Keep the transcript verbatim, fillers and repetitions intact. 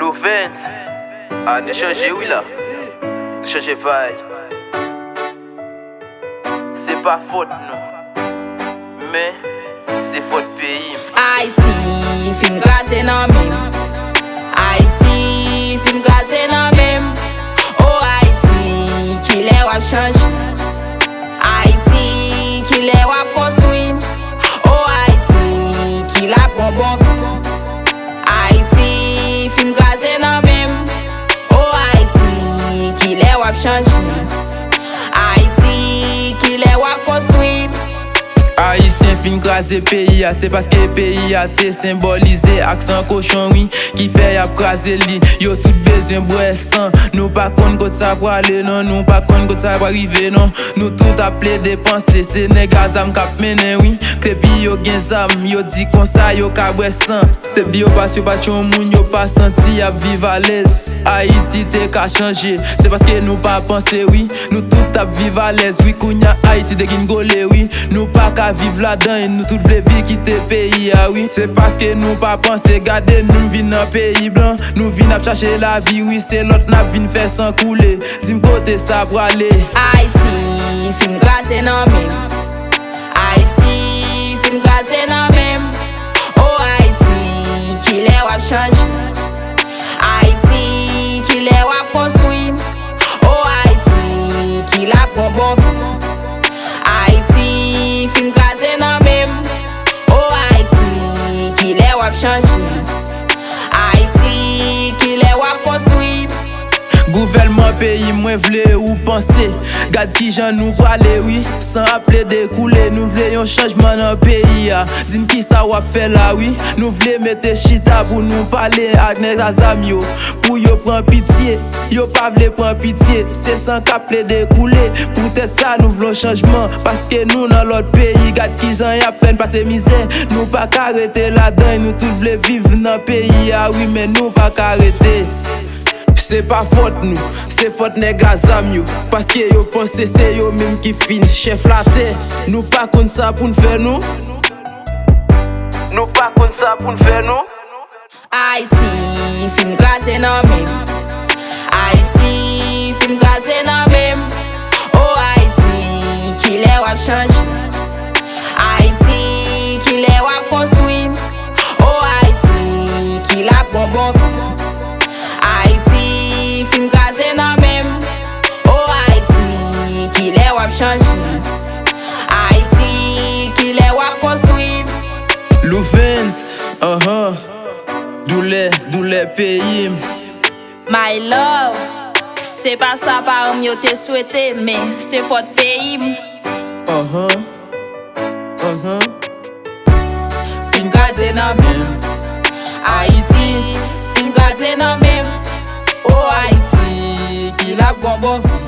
Yo, Vens, a, nou chanje wi la. Nou chanje vay. Se pa fòt nou, men se fòt peyi m. Ayiti fin kraze nan men m. Ayiti fin kraze nan men m. O Ayiti, kilè w ap chanje? Ayiti, kilè w ap konstwi? O Ayiti, kilè ap gon bon fi? Ayiti fin kraze nan men m. O Ayiti, kilè w ap chanje? Ayiti, kilè w ap konstwi? Ayisyen fin kraze peyi a, se paske peyi a te senbolize ak san kochon, wi, ki fè y ap kraze li. Yo tout bezwen bwè san. Nou pa konn kot sa prale, non, nou pa konn kot sa pral rive, non. Nou tout ap plede panse se nèg a zam k ap mennen, wi. Depi yo gen zam, yo di konsa yo ka bwè san. Depi yo pa sou pa t yon moun, yo pa santi y ap viv alèz. Ayiti te ka chanje, se paske nou pa panse, wi. Nou tout ap viv alèz, wi. Kounye a Ayiti degringole, wi. Nou pa ka viv ladan, e nou tout vle vin kite peyi a, wi. Se paske nou pa panse, gade nou vin nan peyi blan. Nou vin ap chache lavi, wi. Se lòt n ap vin fè san koule. Di m kote sa prale. Ayiti fin kraze nan men m. Ayiti fin kraze nan men m. O Ayiti, kilè w ap chanje? Ayiti, kilè w ap konstwi? O Ayiti, kilè ap gon bon fi? Ayiti fin kraze nan men m. O Ayiti, kilè w ap chanje? Ayiti, kilè w ap konstwi? Gouvèlman peyi mwen, vle ou panse? Gad kijan nou prale, wi. San ap plede koule, nou vle yon chanjman nan peyi a. Di m kisa w ap fè la, wi. Nou vle mete chita pou nou pale ak nèg a zam yo, pou yo pran pitye. Yo pa vle pran pitye, se san k ap plede koule. Poutèt sa nou vle yon chanjman, paske nou nan lòt peyi. Gad kijan y ap fè n pase mizè. Nou pa ka rete ladan, nou tout vle viv nan peyi a, wi, men nou pa ka rete. Se pa fòt nou, se fòt nèg a zam yo. Paske yo panse se yo menm ki fin chèf latè. Nou pa konn sa pou n fè, non. Nou pa konn sa pou n fè, non. Ayiti fin kraze nan men m. Ayiti fin kraze nan men m. O Ayiti, kilè w ap chanje? Ayiti, kilè w ap konstwi? O Ayiti, kilè ap gon bon fi? Ayiti fin kraze nan men m. O Ayiti, kilè w ap chanje? Ayiti, kilè w ap konstwi? Louvens, anhan. Doulè, doulè peyi m. My love, se pa sa paran m yo te swete, men se fòt peyi m. Anhan, anhan. Fin kraze nan men m. Ayiti, fin kraze nan men m. O Ayiti, kilè ap gon bon vi?